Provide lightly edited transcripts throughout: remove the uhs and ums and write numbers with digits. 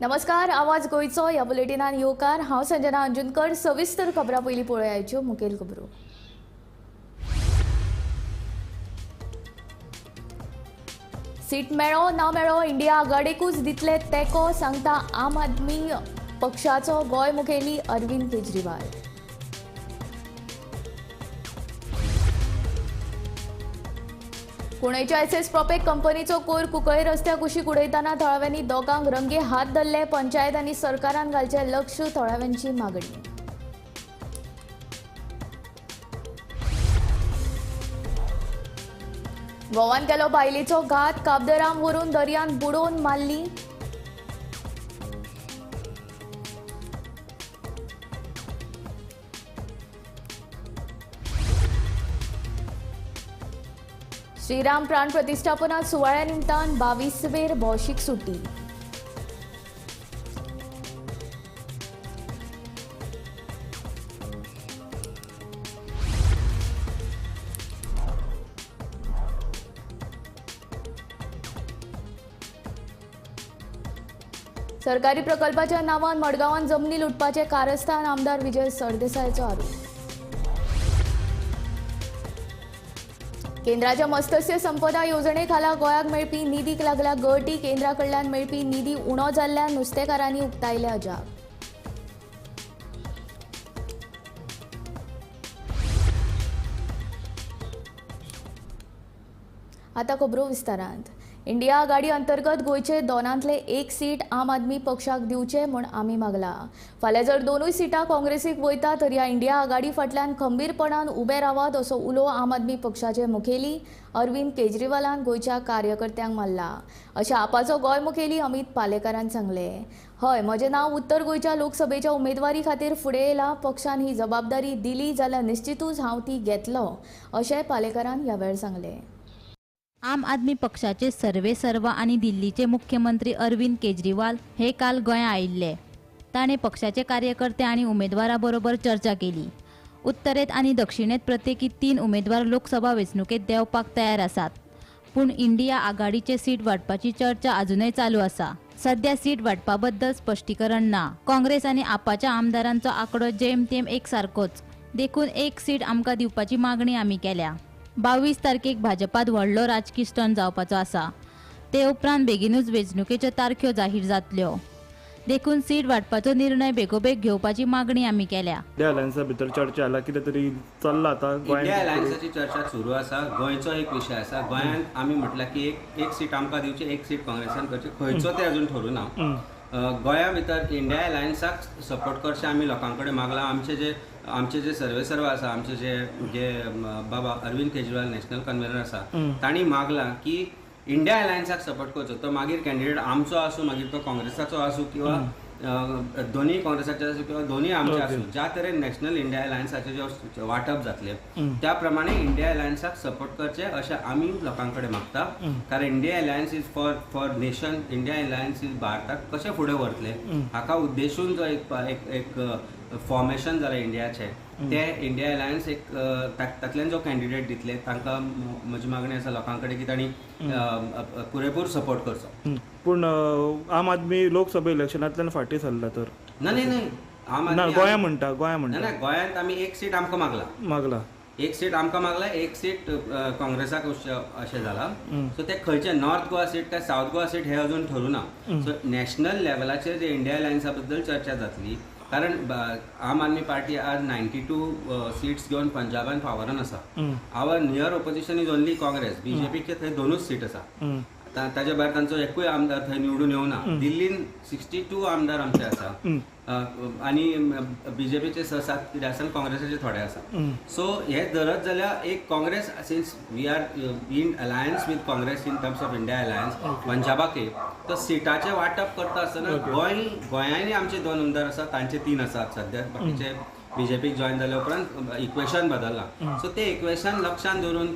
नमस्कार, आवाज गोंयचो ह्या बुलेटिनान येवकार. हांव संजना अंजुनकर. सविस्तर खबरां पयलीं पळोवयाच्यो मुखेल खबरो. सीट मेळो ना मेळो इंडिया आघाडीकूच दितले तेंको, सांगता आम आदमी पक्षाचो गोंय मुखेली अरविंद केजरीवाल. पुणेच्या एस एस प्रोपेक कंपनीचो कोयर कुंकळी रस्त्या कुशीक उडयतना थळाव्यांनी दोगांक रंगे हात धरले. पंचायत आनी सरकारान घालचें लक्ष, थळाव्यांची मागणी. गोवान केलो बायलेचो घात, काबदराम व्हरून दर्यांत बुडोवन मारली. श्रीराम प्राण प्रतिष्ठापना सुवाळ्या निमतान 22 वेर भौशीक सुटी. सरकारी प्रकल्पाच्या नावान मडगांवान जमनी लुटपाचे कारस्थान, आमदार विजय सरदेसायचो आरोप. केंद्राच्या मत्स्य संपदा येवजणे खाला गोंयाक मेळपी निधीक लागल्या गळटी. केंद्रा कडल्यान मेळपी निधी उणो जाल्ल्यान नुस्तेकारांनी उक्तायले अजाप. आतां खबरो विस्तारांत. इंडिया आघाडी अंतर्गत गोंयचे दोनांतले एक सीट आम आदमी पक्षाक दिवचे म्हूण आमी मागला. फाल्यां जर दोनूय सिटां काँग्रेसीक वयता तर ह्या इंडिया आघाडी फाटल्यान खंबीरपणान उबे रावात, असो उलो आम आदमी पक्षाचे मुखेली अरविंद केजरीवालान गोंयच्या कार्यकर्त्यांक मारला. अशें आपाचो गोंय मुखेली अमित पालेकारान सांगलें. हय, म्हजें नांव उत्तर गोंयच्या लोकसभेच्या उमेदवारी खातीर फुडें येयलां. पक्षान ही जबाबदारी दिली जाल्यार निश्चितूच हांव ती घेतलो, अशें पालेकारान ह्या वेळार सांगलें. आम आदमी पक्षाचे सर्वेसर्वा आनी दिल्लीचे मुख्यमंत्री अरविंद केजरीवाल हे काल गोंया आयिल्ले. ताणें पक्षाचे कार्यकर्ते आनी उमेदवारा बरोबर चर्चा केली. उत्तरेंत आनी दक्षिणेंत प्रत्येकी 3 उमेदवार लोकसभा वेंचणुकेंत देंवपाक तयार आसात. पूण इंडिया आघाडीचे सीट वांटपाची चर्चा अजुनय चालू आसा. सध्या सीट वांटपा बद्दल स्पश्टीकरण ना. काँग्रेस आनी आपाच्या आमदारांचो आंकडो जेमतेम एकसारकोच, देखून एक सीट आमकां दिवपाची मागणी आमी केल्या. 22 तारखेक भाजपात व्हडलो राजकी स्टंट जावपाचो आसा. ते उपरांत बेगीनूच वेंचणुकेच्यो तारख्यो जाहीर जातल्यो. देखून सीट वांटपाचो निर्णय बेगोबेग घेवपाची मागणी आमी केल्या. इंडिया अलायन्सा भितर चर्चा जाला, कितें तरी चल्लां आतां इंडिया अलायन्साची चर्चा सुरू आसा. गोंयचो एक विशय आसा. गोंयांत आमी म्हटलां की एक सीट आमकां दिवची, एक सीट काँग्रेसान करची. खंयचो ते अजून ठरूं ना. गोंया भितर इंडिया अलायन्साक सपोर्ट करचें आमी लोकां कडेन मागलां. आमचे जे सर्वेसर्वा आसा, आमचे जे जे बाबा अरविंद केजरीवाल नॅशनल कन्व्हेनर आसा, तांणी मागलां की इंडिया अलायन्साक सपोर्ट करचो. तो मागीर कॅन्डिडेट आमचो आसूं, मागीर तो काँग्रेसाचो आसूं किंवा दोनूय काँग्रेसाचे आसूं किंवा दोनूय आमचे आसूं, ज्या तरेन नॅशनल इंडिया अलायन्साचे जे वांटप जातलें त्या प्रमाणे इंडिया अलायन्साक सपोर्ट करचें अशें आमी लोकां कडेन मागता. कारण India alliance is for nation. India alliance is भारताक कशें फुडें व्हरतले हाका उद्देशून जो एक एक फॉर्मेशन जालें इंडियाचें, ते इंडिया अलायन्स एक तातल्यान जो कॅन्डिडेट दितले तांकां म्हजी मागणी आसा लोकां कडेन की तांणी पुरेपूर सपोर्ट करचो. पूण आम आदमी लोकसभा इलेक्शनांतल्यान फाटीं सरला तर? ना न्ही न्ही, आम आदमी गोंया म्हणटा, गोंया म्हणटा. ना, गोंयांत आमी एक सीट आमकां मागला. एक सीट आमकां मागला, एक सीट काँग्रेसाक अशें जाला. सो ते खंयचे नॉर्थ गोवा सीट काय सावथ गोवा सीट हे अजून ठरूं ना. सो नॅशनल लेवलाचेर जे इंडिया अलायन्सा बद्दल चर्चा जातली, कारण आम आदमी पार्टी आज 92 सीट्स घेवन पंजाबान पावरान आसा. Our near opposition is only Congress. बीजेपीचे थंय 2 सीट आसा. ताच्या भायर तांचो एकूय आमदार थंय निवडून येवना. दिल्लीन 62 आमदार आमचे आसा आनी बीजेपीचे 6-7 कितें आसा आनी काँग्रेसाचे थोडे आसा. सो हे धरत जाल्यार एक Congress, since we are in alliance with Congress in terms of India alliance पंजाबाक, तर सिटाचें वांटप करता आसतना गोंयांनी आमचे 2 आमदार आसा, तांचे 3 आसात सद्या. बाकीचे बीजेपीक जॉयन जाल्या उपरांत इक्वेशन बदल्लां. सो ते इक्वेशन लक्षांत दवरून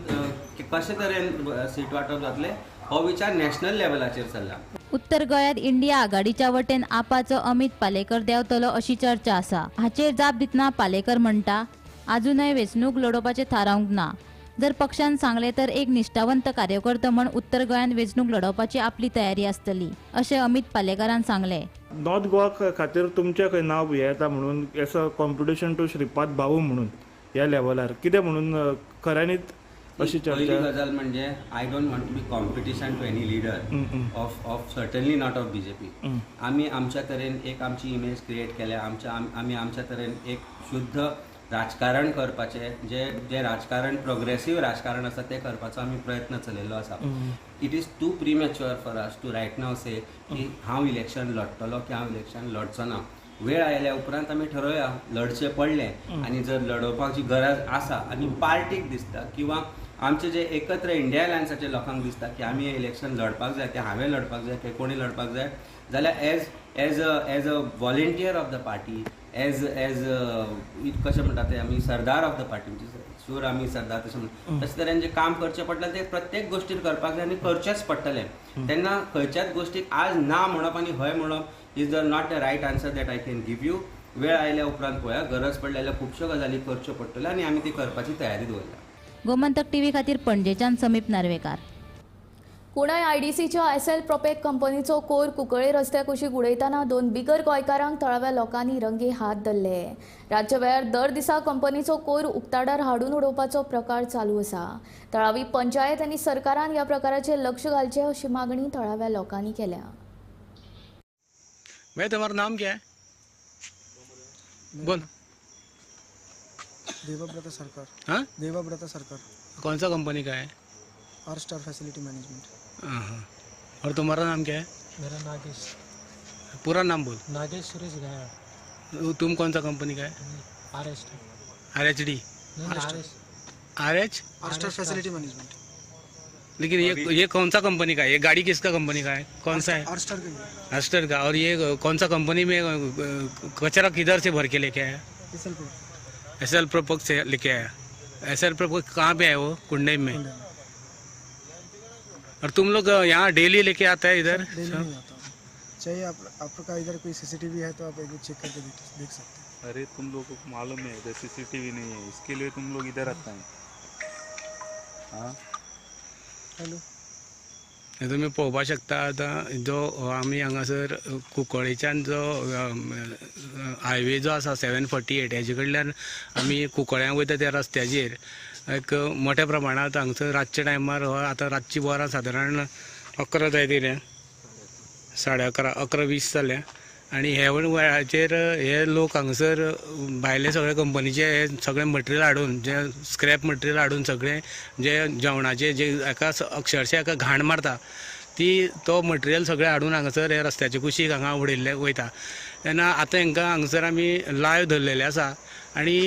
कशे तरेन सीट वांटप जातलें हो विचार नॅशनल लेवलाचेर चल्ला. उत्तर गोंयांत इंडिया आघाडीच्या वटेन आपाचो अमित पालेकर देंवतलो अशी चर्चा आसा. हाचेर जाप दितना पालेकर म्हणटा, अजुनय वेंचणूक लडोवपाचें थारावंक ना. जर पक्षान सांगलें तर एक निश्ठावंत कार्यकर्तो म्हण उत्तर गोंयांत वेंचणूक लढोवपाची आपली तयारी आसतली अशें अमित पालेकारान सांगलें. नॉर्थ गोवा खातीर तुमचें खंय नांव हें येता म्हणून as a competition to Shripad Bhau म्हणून ह्या लेवलार कितें म्हणून खऱ्यांनीच अशी पयली चर्चा? गजाल म्हणजे I don't want to be competition to any leader of certainly not of BJP. आमी आमच्या तरेन एक आमची इमेज क्रिएट केल्या. आमच्या आमी आमच्या तरेन एक शुद्ध राजकारण करपाचें, जे जे राजकारण प्रोग्रेसीव राजकारण आसा तें करपाचो आमी प्रयत्न चलयल्लो आसा. It is too premature for us to right now say की हांव इलेक्शन लढटलो की हांव इलेक्शन लढचो ना. वेळ आयल्या उपरांत आमी ठरोवया. लढचें पडलें आनी जर लडोवपाची गरज आसा आनी पार्टीक दिसता किंवा आमचे जे एकत्र इंडिया अलायन्साचे लोकांक दिसता की आमी हें इलेक्शन लढपाक जाय, तें हांवें लढपाक जाय की कोणी लढपाक जाय जाल्यार as a volunteer of the party, as कशें म्हणटा ते आमी सरदार ऑफ the party, म्हणजे शूर आमी सरदार तशें म्हणटा, तशें तरेन जें काम करचें पडलें तें प्रत्येक गोश्टीर करपाक जाय आनी करचेंच पडटलें. तेन्ना खंयच्याच गोश्टीक आज ना म्हणप आनी हय म्हणप is the not the right answer that I can give you. वेळ आयल्या उपरांत पळोवया. गरज पडली जाल्यार खुबश्यो गजाली करच्यो पडटल्यो आनी आमी ती करपाची तयारी दवरल्या. गोमंतक टीव्ही खातीर पणजेच्यान समीप नार्वेकार. कुणय आयडीसीच्या एसएल प्रोपेक कंपनीचो कोयर कुंकळे रस्त्या कुशीक उडयतना दोन बिगर गोंयकारांक थळाव्या लोकांनी रंगे हात धरले. रातच्या वेळार दर दिसा कंपनीचो कोयर उक्ताडार हाडून उडोवपाचो प्रकार चालू आसा. थळावी पंचायत आनी सरकारान ह्या प्रकाराचेर लक्ष घालचें अशी मागणी थळाव्या लोकांनी केल्या. भाई, तुम्हारा नाम क्या है? बोल. देवव्रत सरकार. हाँ? देवव्रत सरकार. कौन सा कंपनी का है? Are star facility management. हाँ हाँ, और तुम्हारा नाम क्या है? मेरा नागेश. पूरा नाम बोल. नागेश सुरेश गया. तुम कौन सा कंपनी का है? R S. RHD? R S. RH. Are star facility management. लेकिन ये कौन सा कंपनी का है? ये गाड़ी किसका कंपनी का है? कौन सा है? Are star का ही है. अस्टर का. और ये कौन सा कंपनी में कचरा किधर से भर के लेके आया? S L. एस एल प्रोपक से लेके आया. एस एल प्रोपक कहाँ पे है? वो कुंडई में. और तुम लोग यहाँ डेली लेके आता है इधर? डेली नहीं आता हूँ. चाहिए आप, आपका इधर कोई सीसीटीवी है तो आप एक बार चेक करके देख सकते हैं. अरे, तुम लोगों को मालूम है इधर सीसीटीवी नहीं है, इसके लिए तुम लोग इधर आता है. हाँ. हॅलो. हे तुमी पळोवपाक शकता, आतां जो आमी हांगासर कुंकळेच्यान जो हायवे जो आसा 748, हेजे कडल्यान आमी कुंकळ्यां वयता त्या रस्त्याचेर एक मोठ्या प्रमाणांत हांगसर रातच्या टायमार, आतां रातची वरां सादारण 11 जायत येयल्या, 11:30, 11:20 जाल्या आनी हे वेळाचेर हे लोक हांगासर भायले सगळे कंपनीचे हे सगळे मटेरियल हाडून, जे स्क्रॅप मटेरियल हाडून, सगळे जे जेवणाचे जे एका अक्षरशा एका घाण मारता ती, तो मटेरियल सगळें हाडून हांगासर हे रस्त्याचे कुशीक हांगा उडयल्ले वयता. तेन्ना आतां हांकां हांगासर आमी लायव धरलेले आसा आनी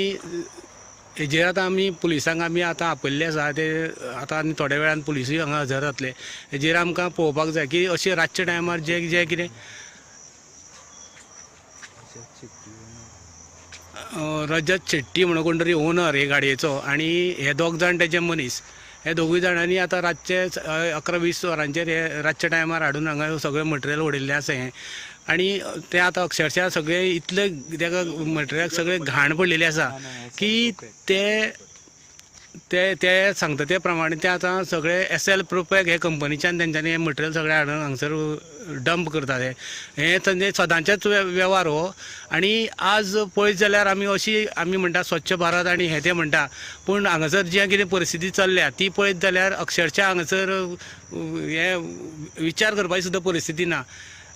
हेजेर आतां आमी पुलिसांक आमी आतां आपयल्ले आसा. ते आतां आनी थोड्या वेळान पुलिसूय हांगा हजर जातले. हेजेर आमकां पळोवपाक जाय की अशें रातच्या टायमार जे जे कितें रजत शेट्टी म्हणून कोण तरी ओनर हे गाडयेचो आनी हे दोग जाण तेजे मनीस, हे दोगूय जाणांनी आतां रातचे 11:20 वरांचेर हे रातच्या टायमार हाडून हांगा सगळें मटेरियल उडयल्लें आसा हें आनी तें आतां अक्षरशा सगळें इतलें तेका मटेरियलाक सगळें घाण पडलेली आसा की ते ते ते सांगता ते प्रमाणे ते आतां सगळे एस एल प्रोपॅक हे कंपनीच्यान तेंच्यांनी हें मटेरियल सगळें हाडून हांगसर डंप करतात. हे हे तांचे सदांचेच वेव्हार हो. आनी आज पळयत जाल्यार आमी अशी आमी म्हणटा स्वच्छ भारत आनी हें तें म्हणटा, पूण हांगासर जी कितें परिस्थिती चल्ल्या ती पळयत जाल्यार अक्षरशा हांगासर हें विचार करपाची सुद्दां परिस्थिती ना.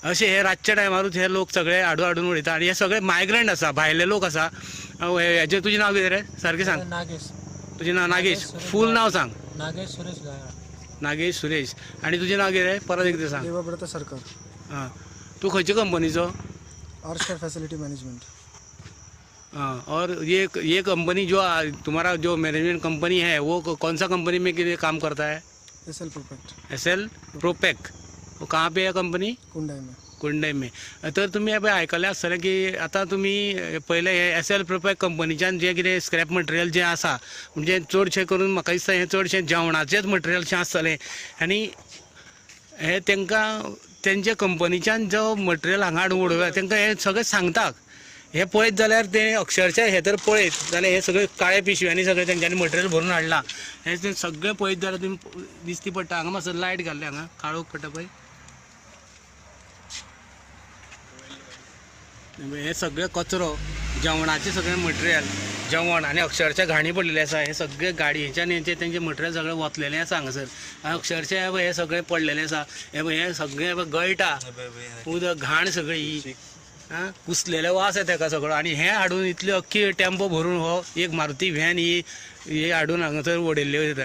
अशें हे रातच्या टायमारूच हे लोक सगळे हाडून हाडून उडयता आनी हे सगळे मायग्रंट आसा, भायले लोक आसा. हेजे तुजें नांव कितें रे? सारकें सांग. नागेश. तुजें नांव नागेश? फूल नांव सांग. नागेश सुरेश गायवाड. नागेश सुरेश. आनी तुजें नांव कितें रे? परत एकदां सांग. देवव्रत सरकार. आं, तूं खंयचे कंपनीचो? Are star facility management. हाँ, और ये कंपनी जो तुम्हारा जो मैनेजमेंट कंपनी है, वो कौन सा कंपनी में के लिए काम करता है? एस एल प्रोपेक्ट. एस एल प्रोपेक, वो कहाँ पे है कंपनी? कुंडाई में. कुंडय में. तर तुमी पळय आयकलें आसतलें की आतां तुमी पयलें हे एस एल प्रोपेक कंपनीच्यान जें कितें स्क्रॅप मटेरियल जें आसा, म्हणजे चडशें करून म्हाका दिसता हें चडशें जेवणाचेंच मटेरियल शें आसतलें आनी हे तांकां तेंच्या कंपनीच्यान जो मटेरियल हांगा हाडून उडोवया, तांकां हें सगळें सांगता. हे पळयत जाल्यार ते अक्षरशः हे तर पळयत जाल्यार हे सगळे काळे पिशव्यांनी सगळें तेंच्यांनी मटेरियल भरून हाडलां. हें तें सगळें पळयत जाल्यार तुमी दिसती पडटा. हांगा मातसो लायट घाल्ले, हांगा काळोख पडटा पळय. हे सगळे कचरो, जेवणाचें सगळें मटेरियल, जेवण आनी अक्षरशः घाणी पडलेली आसा. हे सगळे गाडयेच्यान हेंचे तेंचें मटेरियल सगळें वतलेलें आसा हांगासर. आनी अक्षरशः हे सगळें पडलेलें आसा. हे सगळें गळटा उदक, घाण सगळी ही कुसलेले वास येता तेका सगळो. आनी हें हाडून इतली अख्खी टेम्पो भरून हो एक मारुती व्हॅन ही हाडून हांगासर वडयल्ली वयता.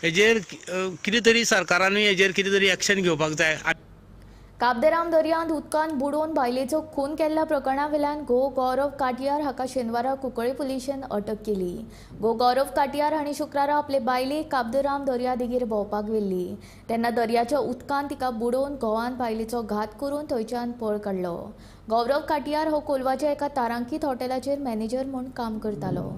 हेजेर कितें तरी सरकारानूय हेजेर कितें तरी एक्शन घेवपाक जाय. काबदेराम दर्यांत उदकांत बुडोवन बायलेचो खून केल्ल्या प्रकरणावेल्यान घोव गौरव काटियार हाका शेनवारा कुंकळ्ळी पुलिशेन अटक केली. घोव गौरव काटियार हांणी शुक्रारा आपले बायलेक काबदेराम दर्या देगेर भोंवपाक व्हेल्ली. तेन्ना दर्याच्या उदकांत तिका बुडोवन घोवान बायलेचो घात करून थंयच्यान पळ काडलो. गौरव काटियार हो कोलवाच्या एका तारांकीत हॉटेलाचेर मॅनेजर म्हूण काम करतालो.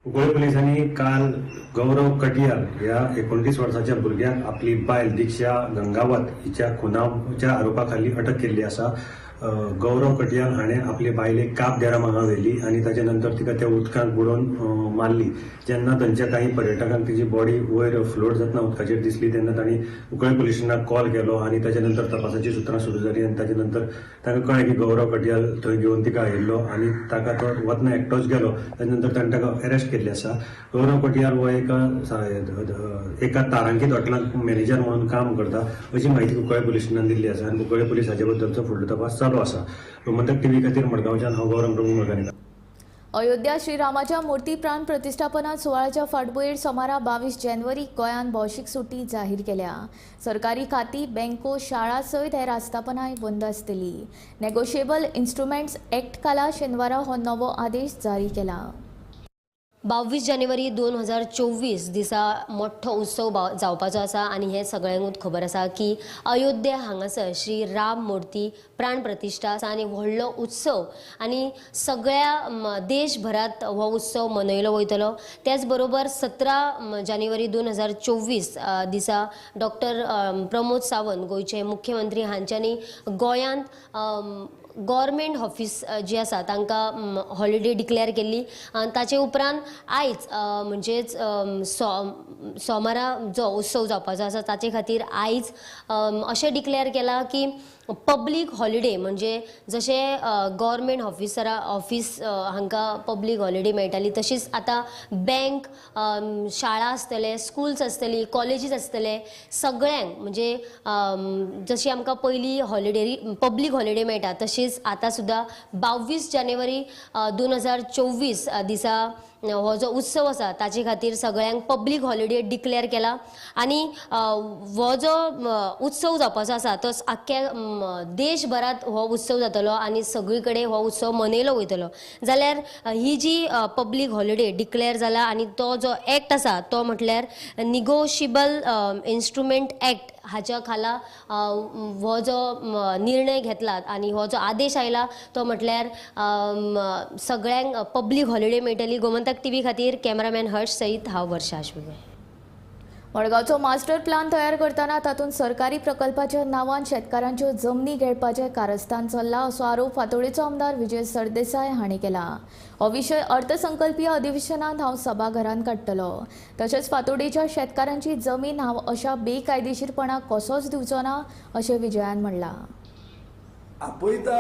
कुंकळ्ळी पुलिसांनी काल गौरव कटियार ह्या 29 वर्साच्या भुरग्याक आपली बायल दीक्षा गंगावत हिच्या खुनाच्या आरोपा खाली अटक केल्ली आसा. गौरव कटियार हाणें आपले बायलेक काब देराम हांगा व्हेली आनी ताच्या नंतर तिका त्या उदकांत बुडोवन मारली. जेन्ना थंयच्या काही पर्यटकांक तिची बॉडी वयर फ्लोट जातना उदकाचेर दिसली तेन्ना तांणी कुंकळ्ळी पुलिसांक कॉल केलो आनी ताच्या नंतर तपासाची सुत्रां सुरू जाली आनी ताच्या नंतर तांकां कळ्ळें की गौरव कटियार थंय घेवन तिका आयिल्लो आनी ताका तो वतना एकटोच गेलो. ताच्या नंतर ताणें ताका अरेस्ट केल्ली आसा. गौरव कटियार हो एका तारांकीत हॉटेलांत मॅनेजर म्हणून काम करता अशी म्हायती कुंकळ्ळी पुलिसांनी दिल्ली आसा आनी कुंकळ्ळी पुलीस हाचे बद्दलचो फुडलो तपास चालू आसा. गोमंतक टीव्ही खातीर मडगांवच्यान हांव गौरव प्रभू मडगांवकार. अयोध्या श्रीरामाच्या मूर्ती प्राण प्रतिष्ठापना सुवाळ्याच्या फाटभुंयेर सोमारा 22 जानेवारी गोंयांत भौशीक सुटी जाहीर केल्या. सरकारी खाती, बँको, शाळा सयत हेर आस्थापनांय बंद आसतली. नेगोशिएबल इन्स्ट्रुमेंट्स एक्ट खाला शेनवारा हो नवो आदेश जारी केला. 22 जानेवारी 2024 दिसा मोठो उत्सव जावपाचो आसा आनी हें सगळ्यांकूच खबर आसा की अयोध्या हांगासर श्री राम मूर्ती प्राण प्रतिश्ठा आसा आनी व्हडलो उत्सव आनी सगळ्या देशभरात हो उत्सव मनयलो वयतलो. त्याच बरोबर 17 जानेवारी 2024 दिसा डॉक्टर प्रमोद सावंत गोंयचे मुख्यमंत्री हांच्यांनी गोंयांत गव्हर्मेंट ऑफिस जी आसा तांकां हॉलिडे डिक्लेअर केल्ली. ताचे उपरांत आयज म्हणजेच सोमारा जो उत्सव जावपाचो आसा ताचे खातीर आयज अशें डिक्लेअर केलां की पब्लीक हॉलिडे म्हणजे जशें गव्हर्मेंट ऑफिस हांकां पब्लीक हॉलिडे मेळटाली तशीच आतां बँक, शाळा आसतले, स्कुल्स आसतली, कॉलेजीस आसतले, सगळ्यांक म्हणजे जशी आमकां पयलीं हॉलिडे पब्लीक हॉलिडे मेळटा तशीच आतां सुद्दां 22 जानेवारी 2024 दिसा हो जो उत्सव आसा ताचे खातीर सगळ्यांक पब्लीक हॉलिडे डिक्लेअर केला आनी हो जो उत्सव जावपाचो आसा तो आख्ख्या देशभरात हो उत्सव जातलो आनी सगळी कडेन हो उत्सव मनयलो वयतलो. जाल्यार ही जी पब्लीक हॉलिडे डिक्लेअर जाला आनी तो जो एक्ट आसा तो म्हटल्यार निगोशिएबल इन्स्ट्रुमेंट एक्ट हाच्या खाला हो जो निर्णय घेतला आनी हो जो आदेश आयला तो म्हटल्यार सगळ्यांक पब्लीक हॉलिडे मेळटली. गोमंतक टीव्ही खातीर कॅमेरामॅन हर्ष सहित हांव वर्षा आशविकर. मडगांवचो मास्टर प्लान तयार करतना तातूंत सरकारी प्रकल्पाच्या नांवान शेतकारांच्यो जमनी घेवपाचें कारस्थान चल्लां असो आरोप फातोडेचो आमदार विजय सरदेसाय हांणी केला. हो विशय अर्थसंकल्पीय अधिवेशनांत हांव सभाघरांत काडटलो. तशेंच फातोडेच्या शेतकारांची जमीन हांव अशा बेकायदेशीरपणाक कसोच दिवचो ना अशें विजयान म्हणलां. आपयता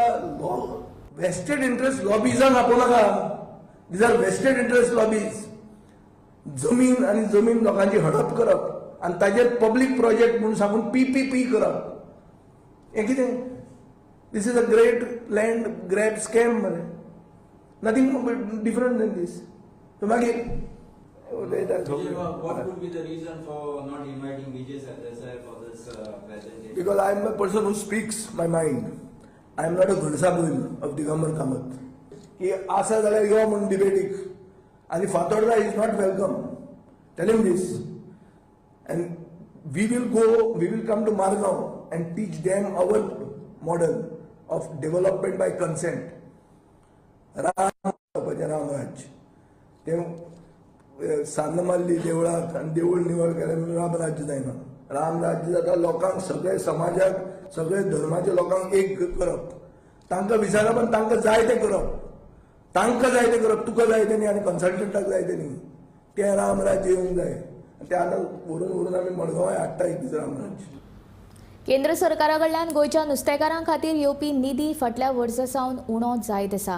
वेस्टेड इंट्रस्ट लॉबीजांक आपोवं नाका. These are vested interest lobbies. जमीन आनी जमीन लोकांची हडप करप आनी ताजेर पब्लीक प्रोजेक्ट म्हणून सांगून पीपीपी करप हें कितें? This is a great land grab scam मरे. Nothing different than this. मागीर What could be the reason for not inviting Vijay Sardesai for this presentation? Because I am a person who speaks my mind. I am not a Ghansaboil of Digambar Kamat. की आसा जाल्यार यो म्हणून डिबेटीक आनी Fatorda is not welcome. Tell him this. And we will go, we will come to Margao and teach them our model of development by consent. Ram Ramraj तें सान्न मारली देवळाक आनी देवूळ निवळ केलें म्हणून रामराज्य जायना. रामराज्य जाता लोकांक, सगळे समाजाक, सगळे धर्माच्या लोकांक एक करप. तांकां विचारप आनी तांकां जाय तें करप, तांकां जाय तें करप, तुका जाय तें न्ही आनी कन्सल्टंटाक जाय तें न्ही. तें रामराज्य येवंक जाय आनी तें आतां व्हरून व्हरून आमी मडगांवाय हाडटा एक दीस रामराज्य. केंद्र सरकारा कडल्यान गोंयच्या नुस्तेकारां खातीर येवपी निधी फाटल्या वर्सा सावन उणो जायत आसा.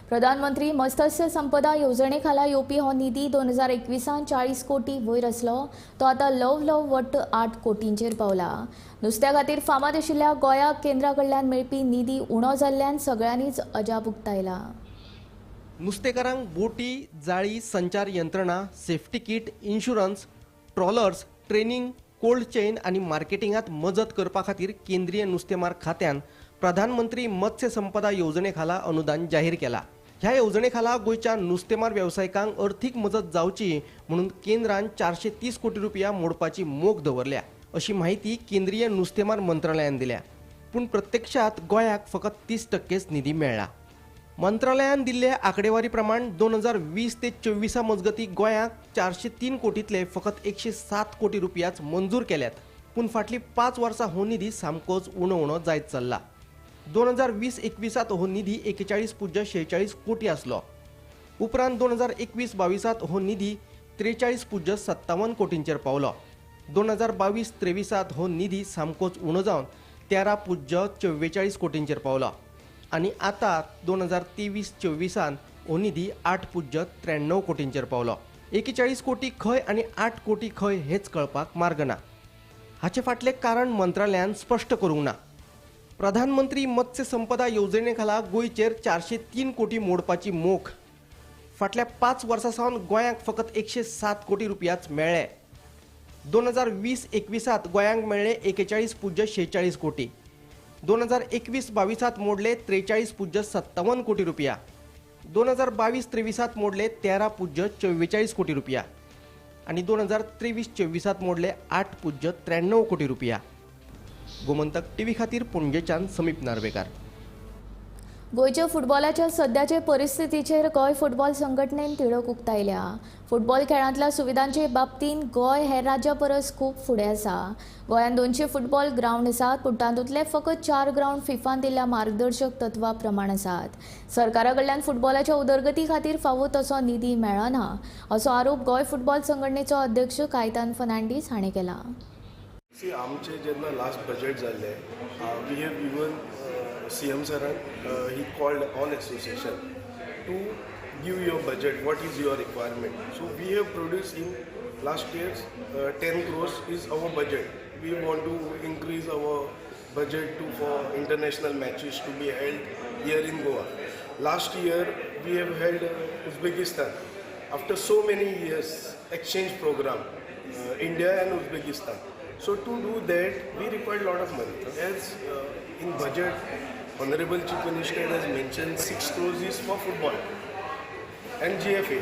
प्रधानमंत्री मत्स्य संपदा येवजणे खाला येवपी हो निधी 2021 40 कोटी वयर आसलो तो आतां ल्हव ल्हव वट्ट 8 कोटींचेर पावला. नुस्त्या खातीर फामाद आशिल्ल्या गोंयाक केंद्रा कडल्यान मेळपी निधी उणो जाल्ल्यान सगळ्यांनीच अजाप उक्तायला. नुस्तेकारांक बोटी, जाळी, संचार यंत्रणा, safety kit, insurance, trawlers, training, cold chain आनी मार्केटिंगात मजत करपा खातीर केंद्रीय नुस्तेमार खात्यान प्रधानमंत्री मत्स्य संपदा येवजणे खाला अनुदान जाहीर केला. ह्या येवजणे खाला गोंयच्या नुस्तेमार वेवसायिकांक अर्थीक मजत जावची म्हणून केंद्रान 430 कोटी रुपया मोडपाची मोख दवरल्या अशी माहिती केंद्रीय नुस्तेमार मंत्रालयान दिल्या. पूण प्रत्यक्षात गोंयाक फकत 30% निधी मेळ्ळा. मंत्रालयान दिल्ले आंकडेवारी प्रमाण 2020 ते 24 मजगती गोंयाक 403 कोटींतले फकत 107 कोटी रुपयाच मंजूर केल्यात. पूण फाटलीं 5 वर्सां हो निधी सामकोच उणो उणो जायत चल्ला. 2020-21 हो निधी 41.46 कोटी आसलो. उपरांत 2021-22 हो निधी 43.57 कोटींचेर पावलो. 2022-23 हो निधी सामकोच उणो जावन 13.44 कोटींचेर पावलो आनी आतां 2023-24 हो निधी 8.93 कोटींचेर पावलो. 41 कोटी खंय आनी 8 कोटी खंय हेच कळपाक मार्ग ना. हाचे फाटलें कारण मंत्रालयान स्पश्ट करूंक ना. प्रधानमंत्री मत्स्य संपदा येवजणे खाला गोंयचेर 403 कोटी मोडपाची मोख. फाटल्या 5 वर्सां सावन गोंयाक फकत 107 कोटी रुपयाच मेळ्ळे. 2020-21 गोंयांक मेळ्ळे 41.46 कोटी. 2021-22 मोडले 43.57 कोटी रुपया. 2022-23 मोडले 13.44 कोटी रुपया आनी 2023-24 मोडले 8.93 कोटी रुपया. गोमंतक टीव्ही खातीर पणजेच्यान समीप नार्वेकार. गोंयच्या फुटबॉलाच्या सद्याचे परिस्थितीचेर गोंय फुटबॉल संघटनेन तिडक उक्तायल्या. फुटबॉल खेळांतल्या सुविधांचे बाबतींत गोंय हेर राज्या परस खूब फुडें आसा. गोंयांत 200 फुटबॉल ग्रावंड आसात, पूण तातूंतले फकत 4 ग्रावंड फिफान दिल्ल्या मार्गदर्शक तत्वा प्रमाण आसात. सरकारा कडल्यान फुटबॉलाच्या उदरगती खातीर फावो तसो निधी मेळना असो आरोप गोंय फुटबॉल संघटनेचो अध्यक्ष कायतान फर्नांडीस हाणें केला. आमचे जेन्ना लास्ट बजेट जाल्लें, we have even CM सरान he called all association to give your budget, what is your requirement. So we have produce in last years 10 crores is our budget. We want to increase our budget to for international matches to be held here in Goa. Last year we have held Uzbekistan after so many years exchange program, India and Uzbekistan. So to do that, we required a lot of money. As in budget, Honorable Chief Minister has mentioned 6 crores is for football and GFA.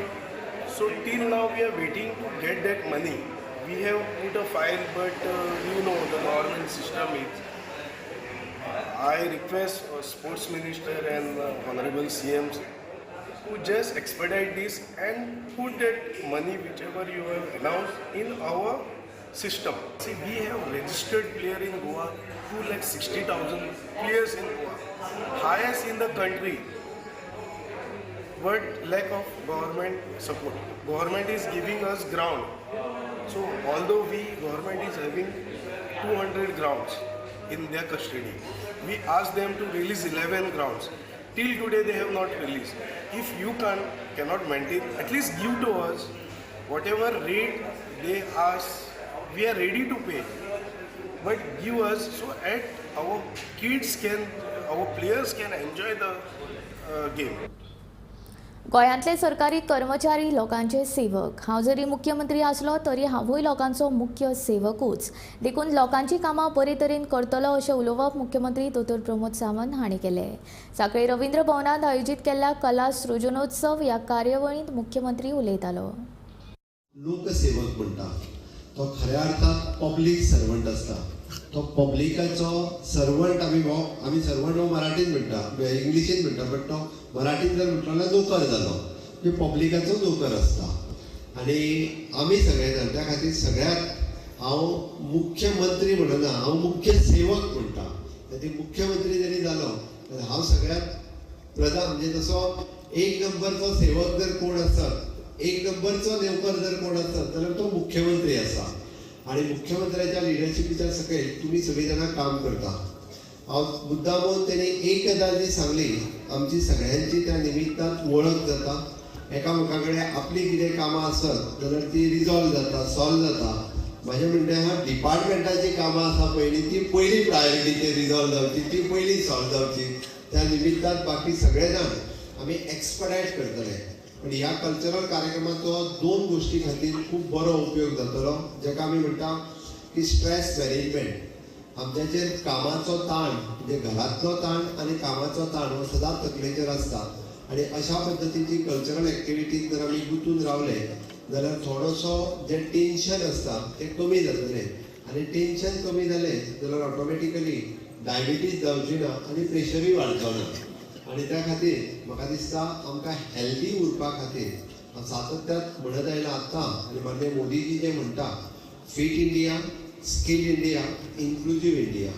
So till now we are waiting to get that money. We have put a file, but you know the government system is. I request Sports Minister and Honorable CMs to just expedite this and put that money, whichever you have announced, in our system. See, we have registered player in Goa, 260,000 players in Goa, highest in the country, but lack of government support. Government is giving us ground. So although we government is having 200 grounds in their custody, we asked them to release 11 grounds. Till today they have not released. If you cannot maintain, at least give to us whatever rate they ask. We are ready to pay, but give us so at our kids can, our players can enjoy the game. गोंयांतले सरकारी कर्मचारी लोकांचे सेवक. हांव जरी मुख्यमंत्री आसलो तरी हांवूय लोकांचो मुख्य सेवकूच, देखून लोकांची कामां बरे तरेन करतलो अशें उलोवप मुख्यमंत्री दोतोर प्रमोद सावंत हांणी केलें. सांखळे रवींद्र भवनांत आयोजीत केल्ल्या कला सृजनोत्सव ह्या कार्यावळींत मुख्यमंत्री उलयतालो. लोकसेवक म्हणटा तो खऱ्या अर्थात पब्लीक सर्वंट आसता. तो पब्लिकाचो सर्वंट. आमी सर्वंट हो मराठीन म्हणटा, इंग्लिशीन म्हणटा, बट तो मराठीन जर म्हटलो जाल्यार नोकर जालो, म्हणजे पब्लिकाचो नोकर आसता. आनी आमी सगळे जाण त्या खातीर सगळ्यात हांव मुख्यमंत्री म्हणना, हांव मुख्य सेवक म्हणटा. खातीर मुख्यमंत्री जरी जालो हांव सगळ्यात प्रजा म्हणजे तसो एक नंबरचो सेवक जर कोण आसत, एक नंबरचो नेवकर जर कोण आसत जाल्यार तो मुख्यमंत्री आसा आनी मुख्यमंत्र्याच्या लिडरशिपीच्या सकयल तुमी सगळीं जाणां काम करता. हांव मुद्दामून तेणी एक गजाल जी सांगली, आमची सगळ्यांची त्या निमित्तान वळख जाता, एकामेका कडेन आपली कितें कामां आसत जाल्यार ती रिजॉल्व जाता, सॉल्व जाता. म्हाजें म्हणणें आहा डिपार्टमेंटाची कामां आसा पयलीं ती पयली प्रायोरिटीचेर रिजॉल्व जावची, ती पयली सॉल्व जावची. त्या निमित्तान बाकी सगळे जाण आमी एक्सपडायट करतले. पण ह्या कल्चरल कार्यक्रमाचो दोन गोश्टी खातीर खूब बरो उपयोग जातलो, जाका आमी म्हणटा की स्ट्रेस मॅनेजमेंट. आमच्याचेर कामाचो ताण म्हणजे घरांतलो ताण आनी कामाचो ताण हो सदांच तकलेचेर आसता आनी अशा पद्दतीची कल्चरल एक्टिविटीज जर आमी गुंतून रावले जाल्यार थोडोसो जें टेंशन आसता तें कमी जातलें आनी टेंशन कमी जालें जाल्यार ऑटोमॅटिकली डायबिटीज जावची ना आनी प्रेशरूय वाडचो ना. आनी त्या खातीर म्हाका दिसता आमकां हेल्दी उरपा खातीर हांव सातत्यान म्हणत आयला आतां आनी माननीय मोदीजी जें म्हणटा fit India, skill India, inclusive India.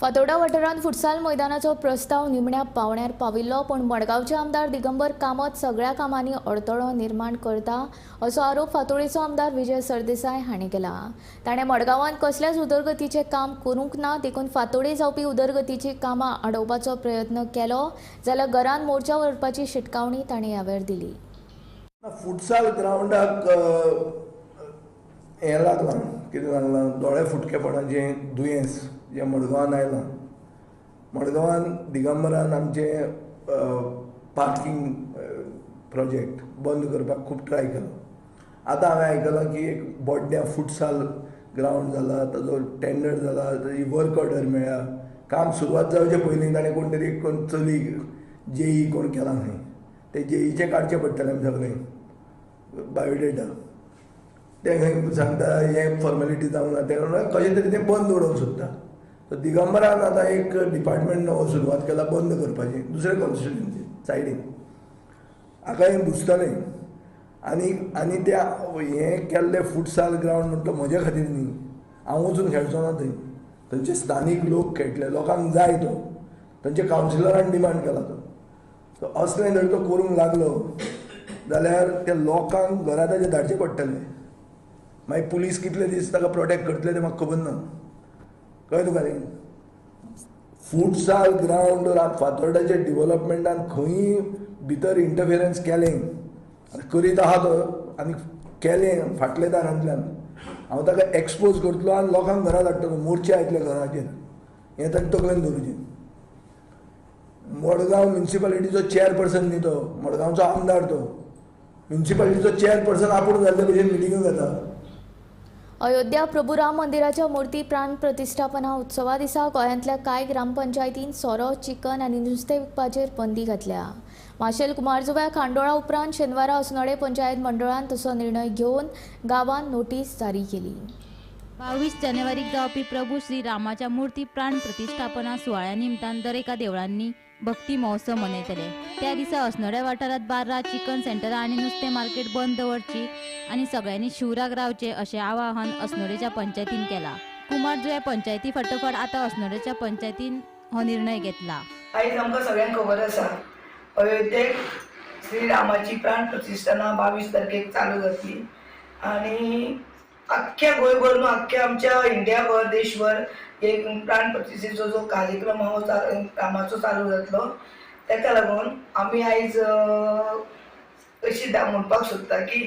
Fatorda वाठारांत फुटसाल मैदानाचो प्रस्ताव निमण्या पावण्यार पाविल्लो, पूण मडगांवचे आमदार दिगंबर कामत सगळ्या कामांनी अडथळो निर्माण करता असो आरोप फातोडेचो आमदार विजय सरदेसाय हांणी केला. ताणें मडगांवांत कसल्याच उदरगतीचें काम करूंक ना, देखून फातोडे जावपी उदरगतीचीं कामां आडोवपाचो प्रयत्न केलो जाल्यार घरांत मोर्चा व्हरपाची शिटकावणी ताणें ह्या वेळार दिली. फुटसाल ग्रावंडाक हें लागलां, कितें लागलां, दोळे फुटकेपणाचें दुयेंस जें मडगांवान आयलां. मडगांवान दिगंबरान आमचें पार्कींग प्रोजेक्ट बंद करपाक खूब ट्राय केलो. आतां हांवें आयकलां की एक बोड्ड्यां फुटसाल ग्रावंड जाला, ताजो टेंडर जाला, ताजी वर्क ऑर्डर मेळ्ळ्या. काम सुरवात जावचे पयलीं ताणें कोण तरी कोण चली जेई कोण केला खंय, ते जेईचें काडचें पडटलें आमी सगळें बायोडेटा. ते खंय सांगता हें फॉर्मेलिटी जावंक ना, तें कशें तरी तें बंद उडोवंक सोदता. सो दिगंबरान आतां एक डिपार्टमेंट नवो सुरवात केला बंद करपाची, दुसरे कॉन्स्टिट्युएन्सी सायडीन. हाका हें बुजतलें आनी आनी त्या हें केल्लें फुटसाल ग्रावंड म्हणटा म्हजे खातीर न्ही, हांव वचून खेळचो ना थंय, थंयचे स्थानीक लोक खेळटले, लोकांक जाय तो, थंयचे कावन्सिलरान डिमांड केला तो. सो असलें जर तो करूंक लागलो जाल्यार त्या लोकांक घरा ताजे धाडचें पडटलें. मागीर पुलीस कितले दीस ताका प्रोटेक्ट करतले तें म्हाका खबर ना. कळ्ळें तुका न्ही? फुटसाल ग्रावंड फातोर्डाच्या डिवलपमेंटान खंय भितर इंटरफिरन्स केलें करीत आहा तो आनी केलें फाटल्या दारांतल्यान, हांव ताका एक्सपोज करतलो आनी लोकांक घरा धाडटलो, मोर्चे येतले घराचेर, हें ताणें तकलेन दवरचें. मडगांव म्युनिसिपालिटीचो चेअरपर्सन न्ही तो, मडगांवचो आमदार तो, म्युनिसिपालिटीचो चेअरपर्सन आपूण जाल्ले भशेन मिटिंग्यो घेता. अयोध्या प्रभू राम मंदिराच्या मूर्ती प्राण प्रतिष्ठापना उत्सवा दिसा गोंयांतल्या कांय ग्रामपंचायतीन सोरो, चिकन आनी नुस्तें विकपाचेर बंदी घातल्या. माशेल कुमारजुव्या खांडोळा उपरांत शेनवारा अस्नोडें पंचायत मंडळान तसो निर्णय घेवन गांवांत नोटीस जारी केली. 22 जानेवारीक जावपी प्रभू श्री रामाच्या मूर्ती प्राण प्रतिष्ठापना सुवाळ्या निमतान दरेका देवळांनी भक्ती महोत्सव मनयतले. त्या दिसा अस्नोड्या वाठारांत बार्रां, चिकन सेंटरां आनी नुस्तें मार्केट बंद दवरची आनी सगळ्यांनी शिवराक रावचें अशें आवाहन अस्नोडेच्या पंचायतीन केलां. कुमारजुव्या पंचायती फाटोफाट आतां अस्नोडेच्या पंचायतीन हो निर्णय घेतला. आयज आमकां सगळ्यांक खबर आसा अयोध्येक श्री रामाची प्राण प्रतिष्ठाना 22 तारखेक चालू जातली आनी अख्ख्या गोंयभर न्हू, अख्ख्या आमच्या इंडियाभर, देशभर एक प्राण प्रतिष्ठेचो जो कार्यक्रम आहा रामाचो चालू जातलो. ताका लागून आमी आयज अशी म्हणपाक सोदता की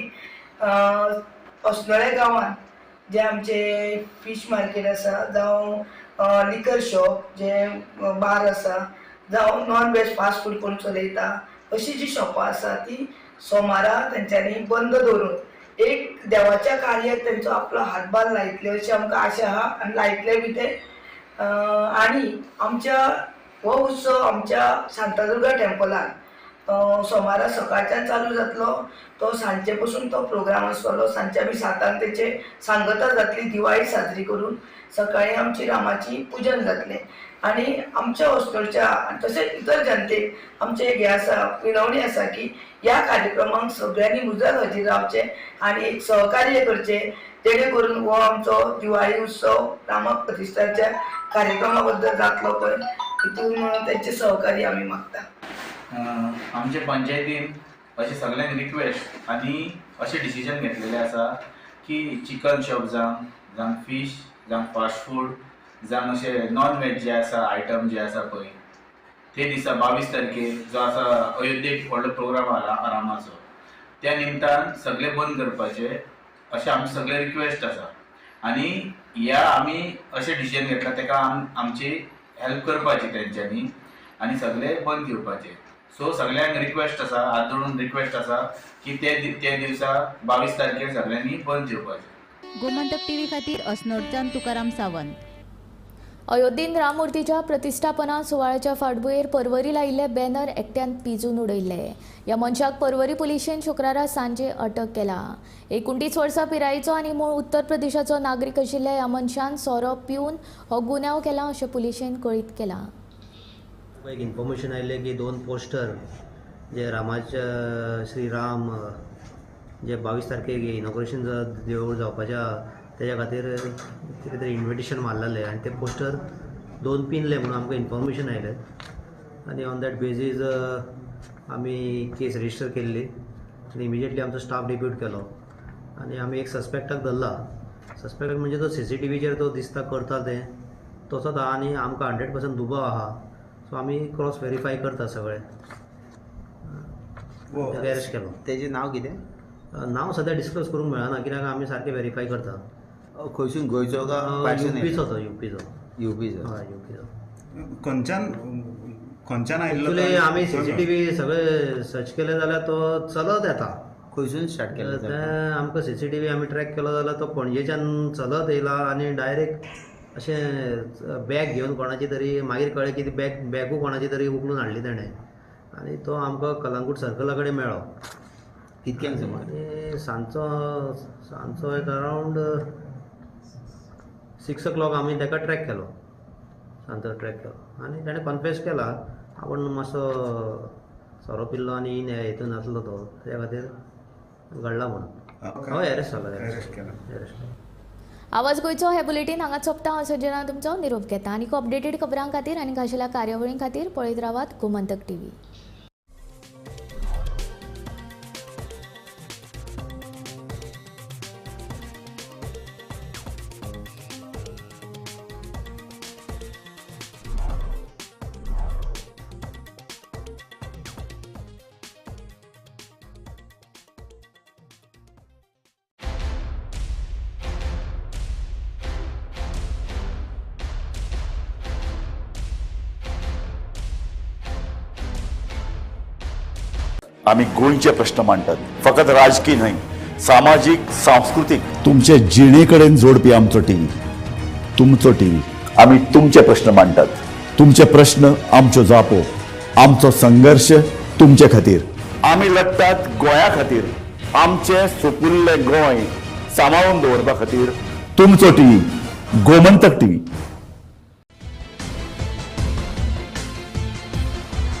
अस्नोड्या गांवांत जे आमचे फीश मार्केट आसा, जावं लिकर शॉप जे बार आसा, जावं नॉन वेज फास्ट फूड कोण चलयता, अशी जी शॉपां आसा ती सोमारा तेंच्यांनी बंद दवरून एक देवाच्या कार्याक तेंचो आपलो हातभार लायतले अशी आमकां आशा आहा आनी लायतले बी ते. आनी आमच्या हो उत्सव आमच्या शांतादुर्गा टेम्पलान सोमारा सकाळच्यान चालू जातलो, तो सांजे पसून तो प्रोग्राम आसतलो. सांजचे आमी 7 तेचे सांगता जातली, दिवाळी साजरी करून सकाळी आमची रामाची पुजन जातलें. आनी आमच्या अस्नोडच्या तशेंच इतर जनतेक आमचें एक हें आसा, विनवणी आसा की ह्या कार्यक्रमाक सगळ्यांनी मुजरत हजीर रावचें आनी एक सहकार्य करचें, जेणे करून हो आमचो दिवाळी उत्सव रामा प्रतिष्ठाच्या कार्यक्रमा बद्दल जातलो पळय हितून तेंचे सहकार्य आमी मागता. आमचे पंचायतीन अशें सगळ्यांक रिक्वेस्ट आनी अशें डिसिजन घेतलेलें आसा की चिकन शॉप जावं, जावं फीश, जावं फास्ट फूड, जावं अशें नॉन वेज जे आसा आयटम जे आसा पळय ते दिसा 22 तारखेर जो आसा अयोध्येक व्हडलो प्रोग्राम आहा रामाचो, त्या निमतान सगळे बंद करपाचे अशें आमचें सगळें रिक्वेस्ट आसा. आनी ह्या आमी अशें डिसिजन घेतला तेका आमची हेल्प करपाची तेंच्यांनी आनी सगळे बंद घेवपाचे. सो सगळ्यांक रिक्वेस्ट आसा, हात जोडून रिक्वेस्ट आसा की ते दिवसा 22 तारखेर सगळ्यांनी बंद घेवपाचे. गोमंतक टीव्ही खातीर अस्नोडच्यान तुकाराम सावंत. अयोध्येन राममूर्तीच्या प्रतिष्ठापना सुवाळ्याच्या फाटभुंयेर परवरी लायिल्ले बॅनर एकट्यान पिजून उडयल्ले. ह्या मनशाक परवरी पुलिशेन शुक्रारा सांजे अटक केला. 29 वर्सां पिरायेचो आनी मूळ उत्तर प्रदेशाचो नागरीक आशिल्ल्या ह्या मनशान सोरो पिवन हो गुन्यांव केला अशें पुलिशेन कळीत केलां. एक इन्फॉर्मेशन आयिल्लें की 2 पोस्टर जे रामाच्या श्री राम जे 22 तारखेक इनॉग्रेशन देवूळ जावपाच्या तेज्या खातीर कितें तरी इन्विटेशन मारलेलें आनी ते पोस्टर 2 पिनले म्हणून आमकां इन्फॉर्मेशन आयलें आनी ऑन that basis आमी केस रजिस्टर केल्ली आनी इमिजिएटली आमचो स्टाफ डिप्यूट केलो आनी आमी एक सस्पेक्टाक धरला. सस्पेक्ट म्हणजे तो सीसीटीव्हीचेर तो दिसता करता तें तसोच आहा आनी आमकां 100% दुबाव आहा. सो आमी क्रॉस वेरीफाय करता सगळें. अरेस्ट केलो. तेजें नांव कितें? नांव सद्या डिस्क्लोज करूंक मेळना कित्याक आमी सारकें वेरीफाय करता. खंयसून, गोंयचो काय? युपीचो तो. युपीचो. युपीचो. हय, युपीचो. खंयच्यान आयिल्लो? एक्चुअली आमी सीसीटीव्ही सगळे सर्च केले जाल्यार तो चलत येता. खंयसून स्टार्ट केलें तें आमकां सीसीटीव्ही आमी ट्रॅक केलो जाल्यार तो पणजेच्यान चलत येयला आनी डायरेक्ट अशें बॅग घेवन कोणाची तरी, मागीर कळ्ळें की ती बॅगूय कोणाची तरी उखलून हाडली तेणें आनी तो आमकां कलंगूट सर्कला कडेन मेळ्ळो. कितक्यांक सुमार? सांजचो एक अरावंड 6 o'clock आमी ताका ट्रॅक केलो. सांजचो ट्रॅक केलो आनी ताणें कन्फेस केला आपूण मातसो सोरो पिल्लो आनी हितून आसलो तो, त्या खातीर घडला म्हणून. हय, अरेस्ट जालो. अरेस्ट केला. आवाज गोंयचो हे बुलेटीन हांगा सोंपता. हांव सजना तुमचो निरोप घेता. आनी अपडेटेड खबरां खातीर आनी खाशेल्या कार्यावळीं खातीर पळयत रावात गोमंतक टीव्ही. आमी गोंयचे प्रश्न मांडटात, फकत राजकीय न्हय, सामाजीक, सांस्कृतीक, तुमचे जिणे कडेन जोडपी आमचो टीव्ही, तुमचो टीव्ही. आमी तुमचे प्रश्न मांडटात, तुमचे प्रश्न आमच्यो जापो, आमचो संघर्श तुमचे खातीर. आमी लढटात गोंया खातीर, आमचें सुपुल्लें गोंय सांबाळून दवरपा खातीर. तुमचो टीव्ही, गोमंतक टीव्ही.